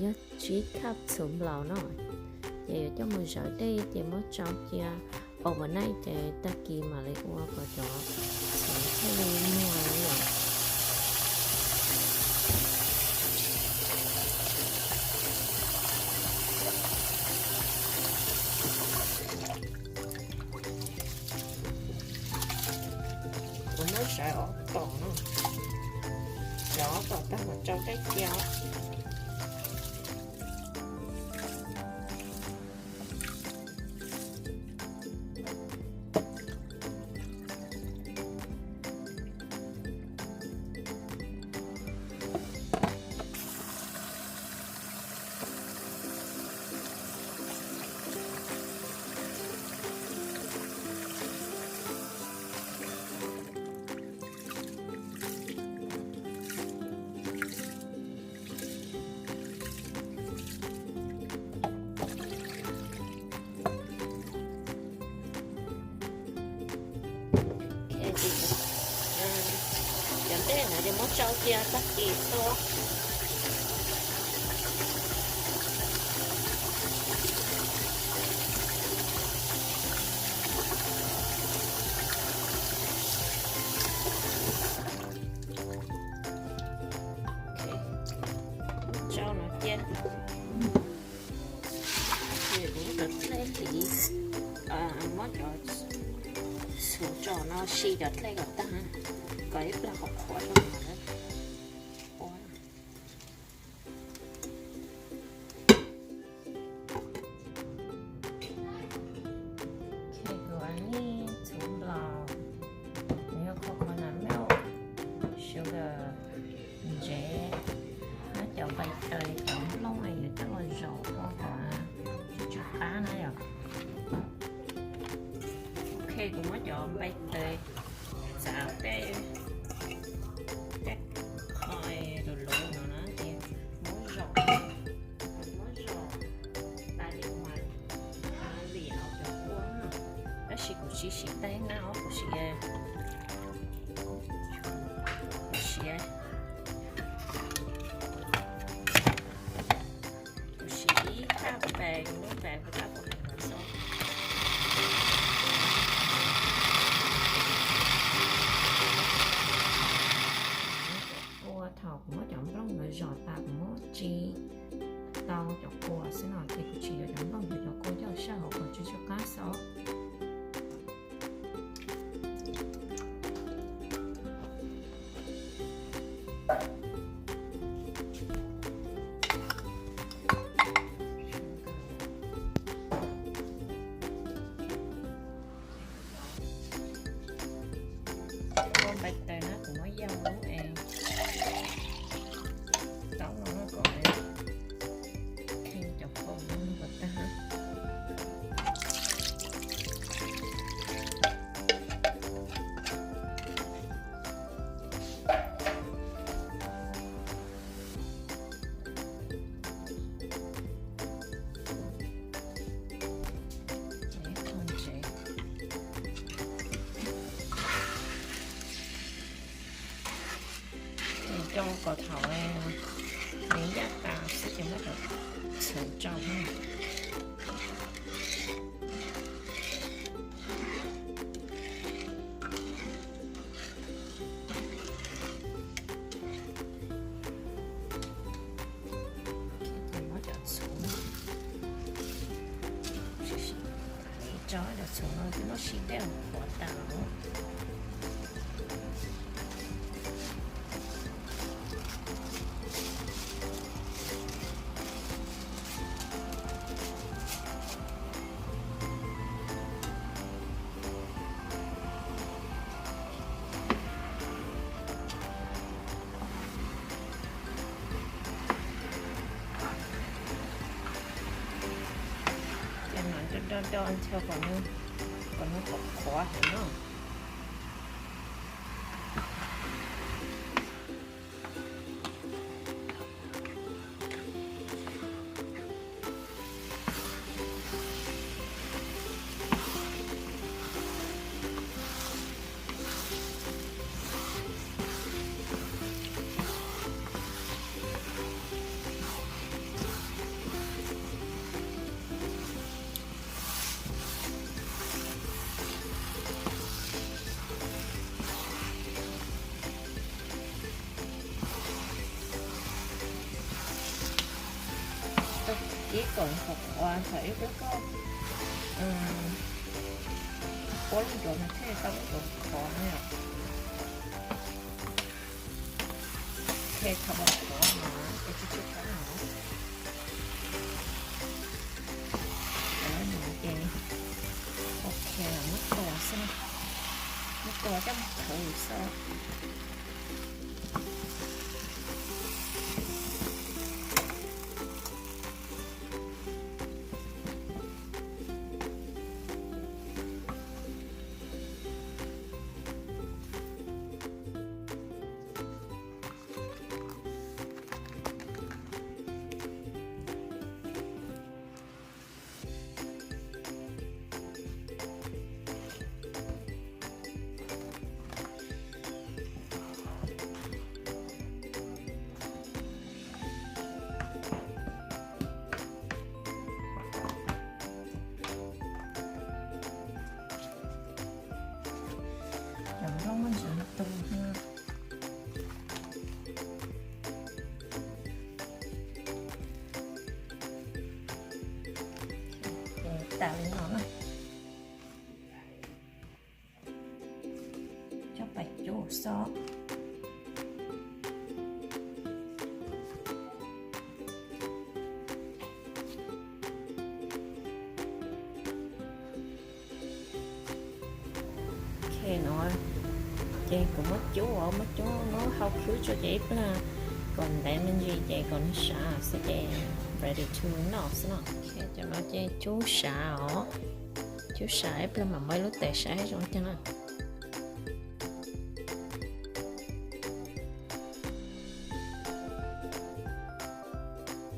Yog tsib cup txhuv nplaum no, ces yuav coj mus zawv dej ces muab tsau cia overnight ces tag kis mam li ua kom cov txhuv thiaj li muag yom. Kuv muab sawv ob tom no, sawv ob tom tag mam tsau dej cia. Cov dej no ces muab tsau cia tag kis xwb. Tsau no cia. Ces kuv muab cov dlej tiv, muab cov txhuv tso no si cov dlej kom tag, kom ib plag qhuav qhuav rau no. Ces kuv ua nej txhuv nplaum, nws yog coconut milk, sugar, ntsev, nyob cov npais taws cov nplooj yuav coj los zom ua kom tsw tsw qab na yom. Ok, kuv muab cov npais taws txav tej, tej qho luv luv no na ces muab zom, muab zom tas li mas liam cov kua no. Tab sis kuv tsis siv tais naj os, kuv siv, kuv siv, kuv siv ib thaj pem, lub pem kuv tab kuv hais no xwb. Kua thaum kuv muab cov nplooj ntawd zom tas kuv muab tsis tau cov kua xwb no ces kuv tsis yuav cov nplooj, yuav cov kua coj saj hauv kom tsw tsw qab xwb os. Ua npais taws na kuv muab yau lub es taub no kom kheej cov kua no kom tag. Ces coj kom thaum nws ncaj tas xwb ces muab cov txhuv tso na. Ces muab cov txhuv, tso cov txhuv no twb muab sib dej qhuav tas lawm. Ces no do do do until kom nws, kom nws qhuav qhuav heev no. Qhov qhuav thaum ib pliag koj ua lub ncuav no thiaj tau lub ncuav qhuav na. Ok, thaum qhuav no ces tsis tsis qab no. Ces ok, muab tua xwb, muab tua coj mus qhwv xwb. Cov nplooj muaj ntsis tu na. Ces tas li no na. Coj pais cub xwb. Ok no, ces kuv muab cub, muab cub nub hau khwb tso ces ib pliag kom ntev me ntsis ces kom nws sav xwb ces ready to noj xwb no. Ok, cov no ces cub sav os, cub sav ib pliag mam muab ib lub tes saib zoo cas na.